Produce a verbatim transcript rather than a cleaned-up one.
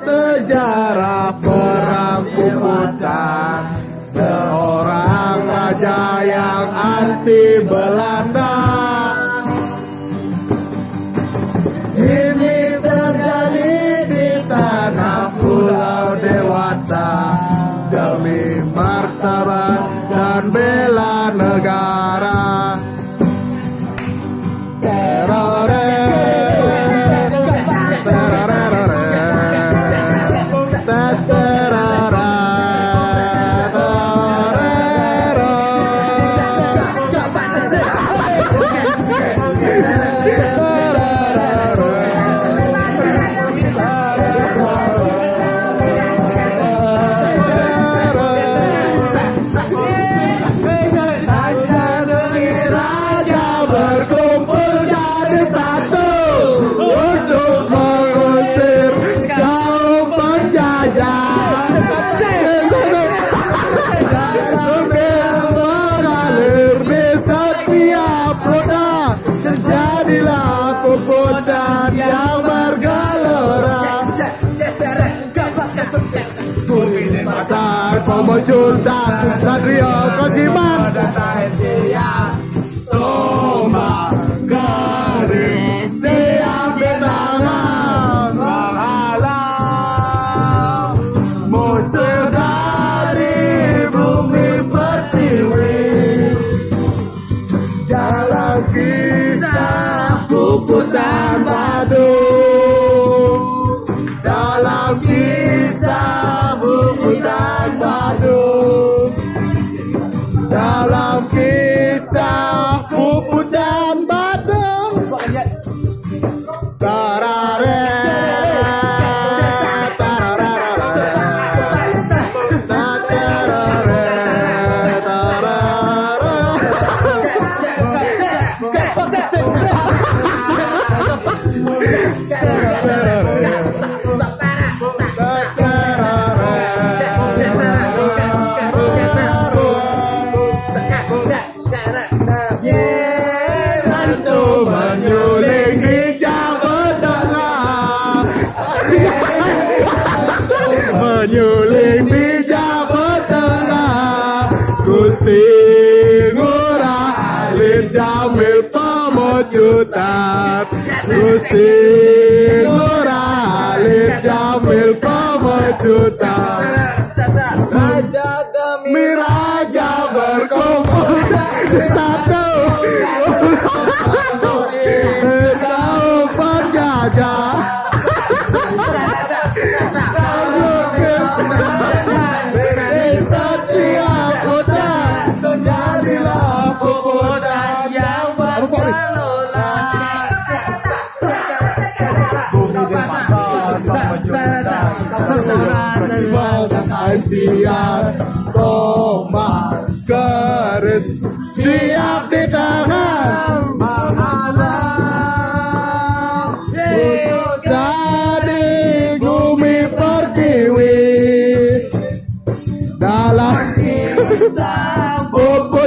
Sejarah perang Kuputan, seorang raja yang anti Belanda. Ini terjadi di tanah Pulau Dewata demi martabat dan bela negara. Raja berkumpul jadi satu untuk mengusir kaum penjajah. Darah mengalir di setiap kota, terjadilah Kuputan yang bergelora. Bumi Denpasar, Pemecut dan Satrio Kosiman. Tombak keris siap di tangan, menghalau musuh dari bumi pertiwi. Dalam kisah Kuputan Badung, dalam kisah Kuputan Badung, dalam kisah Kuputan Badung. Tarare, tarare, tarare, tarare. Santo menyuling di Jawa Tengah. Menyuling di Jawa Tengah. Gusti Ngurah Alit Jamil Pemecutan. Gusti Ngurah Alit Jamil Pemecutan. Raja demi raja berkumpul jadi satu. Kaum penjajah. Di setiap kota terjadilah Kuputan yang bergelora. Bumi Denpasar, Pemecutan, Satrio Kosiman, Asia, tombak keris siap di tangan, menghalau dari bumi pertiwi. Dalam kisah Kuputan